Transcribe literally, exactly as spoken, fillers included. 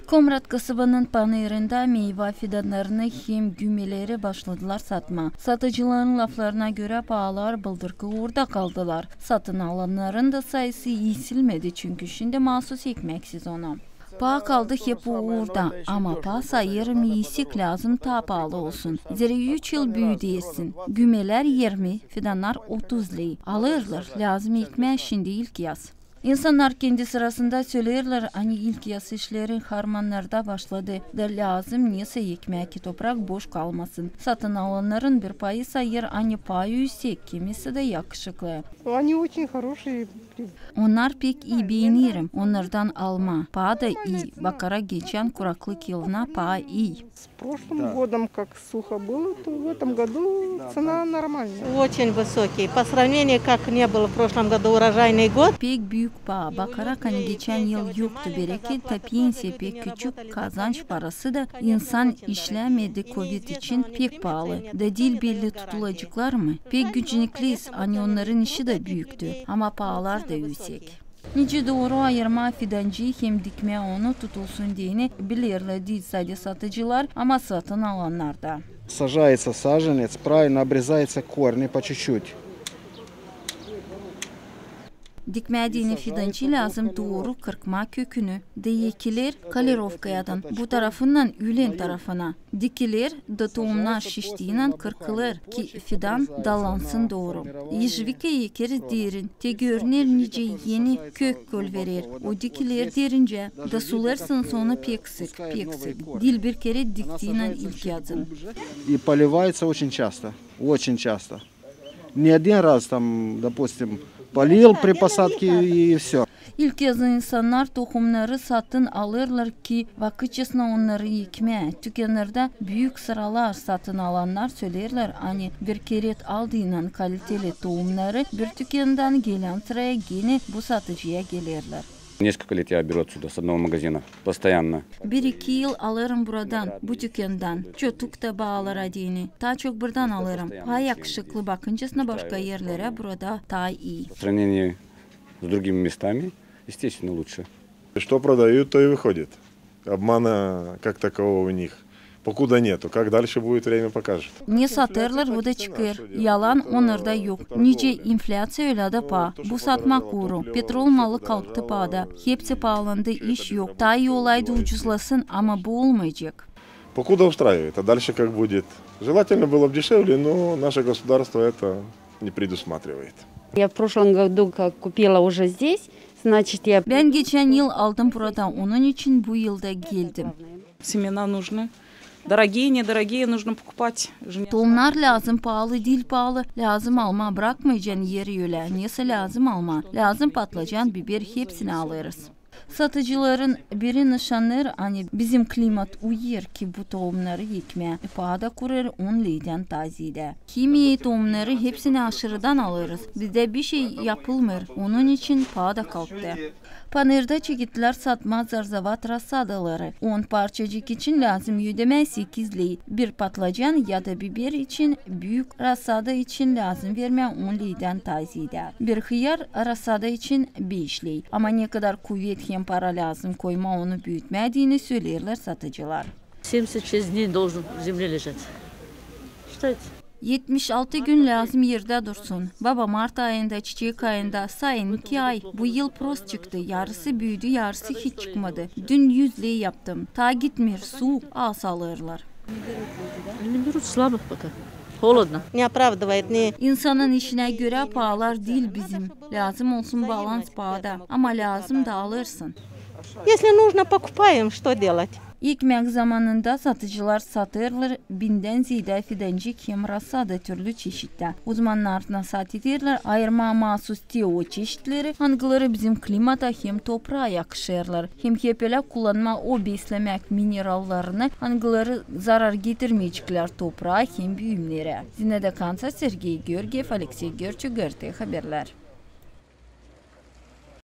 Komrat kasabanın panırında meyva fidannarını hem gümeleri başladılar satmaa. Satıcıların laflarına görä, paalar bıldırkı uurda kaldılar. Satın alannarın da sayısı iisilmedi, çünkü şindi maasus ekmäk sezonu. Paa kaldı hep o uurda, ama paa sayêrım iisik, lääzım taa paalı olsun. Zerä üç yıl büüdü esin. Gümelär irmi, fidannar otuz ley. Alêrlar, lääzım ekmää şindi ilk yaz. İnsannar kendi sırasında söleerlär, ani ilk yaz işleri harmannarda başladı, da lääzım nesä ekmää, ki toprak boş kalmasın. Satın alannarın bir payı sayêr, ani paa üüsek, kimisi dä yakışıklı. Они очень хорошие. Onnar pek ii, beenerim onnardan almaa. Paa da ii, bakarak geçän kuraklık yılına, paa ii. С прошлым годом, как сухо было, то в этом году цена нормальная. Очень высокий. По сравнению, как не было в прошлом году урожайный год. Pek büük paa. Bakarak, ani geçän yıl yoktu bereket, da pensiya pek küçük, kazanç parası da, insan işlämedi, kovid için pek paalı. Da diil belli, tutulaceklar mı? Pek gücenekliyiz, ani onnarın işi dä büüktü, ama paalar da üüsek. Nicä dooru ayırmaa fidancıyı hem dikmää onu tutulsun deyni bilerlär diil sade satıcılar, ama satın alannar da. Сажается саженец, правильно обрезаются корни по чуть-чуть. Dikmää deyni fidancıyı lääzım dooru kırkmaa kökünü, da ekiler kalirovkayadan bu tarafından üülen tarafına. Dikiler da tohumnar şiştiynän kırkılêr, ki fidan dallansın dooru. Ежевика ekeriz derin, te görüner nicä eni kök kölverer. O dikiler derincä, da sulêêrsın sonu pek sık, pek sık. Diil bir kerä diktiynän ilk yazın. И поливается очень часто, очень часто. Не один раз там, допустим, полил при посадке и всё. İlk yazın insannar tohumnarı satın alêrlar, ki vakıtçasına onnarı ekmää. Tükennarda büük sıralar. Satın alannar söleerlär, ani bir kerä aldıynan kaliteli tohumnarı bir tükendän, gelän sıraya genä bu satıcıya gelerlär. Несколько лет я беру отсюда, с одного магазина, постоянно. Bir-iki yıl alêrım buradan, bu tükendän. Çotuk da baalara deyni. Taa çok buradan alêrım. Taa yakışıklı, bakıncasına başka erlerä burada taa ii. По сравнению с другими местами, естественно, лучше. Что продают, то и выходит. Обмана как такового у них покуда нету. Как дальше будет, время покажет. Ne satêrlar, o da çıkêr. Yalan onnarda yok. Nicä inflyaţiya, ölä dä paa. Bu satmak uuru. Petrol malı kalktı paada. Hepsi paalandı, iş yok. Taa ii olaydı ucuzlasın, ama bu olmayacek. Покуда устраивает, а дальше как будет? Желательно было бы дешевле, но наше государство это не предусматривает. Я в прошлом году как купила уже здесь, значит, я... Bän geçän yıl aldım burada, onun için bu yıl da geldim. Семена нужны. Дорогие, недорогие, нужно покупать. Tohumnar lääzım, paalı, diil paalı, lääzım almaa, brakmayacan eri ölä, nesä lääzım almaa. Lääzım patlacan, biber, hepsini alêrız. Satıcıların biri nışannêêr, ani bizim klimat uyêr, ki bu tohumnarı ekmää, paa da kurêr on leydän taa zeedä. Himiya tohumnarı hepsini aşırıdan alêrız. Bizdä bişey yapılmêêr, onun için paa da kalktı. Panırda çeketlär satmaa zarzavat rasadaları. On parçacık için lääzım ödemää sekiz ley. Bir patlacan ya da biber için, büük rasada için lääzım vermää on leydän taa zeedä. Bir hıyar rasada için beş ley. Ama ne kadar kuvet hem para lääzım koymaa onu büütmää deyni söleerlär satıcılar. Семьдесят шесть дней должен в земле лежать. Считайте. Etmiş altı gün lääzım erdä dursun. Baba mart ayında, çiçek ayında, sayın, iki ay. Bu yıl prost çıktı. Yarısı büüdü, yarısı hiç çıkmadı. Dün üz ley yaptım. Taa gitmeer, suuk, az alêrlar. Не берут слабых пока. Холодно. Не оправдывает ни... İnsanın işinä görä paalar diil bizim. Lääzım olsun balans paada, ama lääzım da alêrsın. Если нужно, покупаем, что делать? Ekmäk zamanında satıcılar satêrlar bindän zeedä fidancık hem rasada türlü çeşittär. Uzmannar nasaat ederlär ayırmaa maasus te o çeşitleri, angıları bizim klimata hem topraa yakışêrlar, hem hep ölä kullanmaa o beslämäk minerallarını, angıları zarar getirmeyeceklär topraa hem büümeerä. Zinaida Kanţa, Sergey Georgiev, Aleksey Görçük, GRT Haberlär.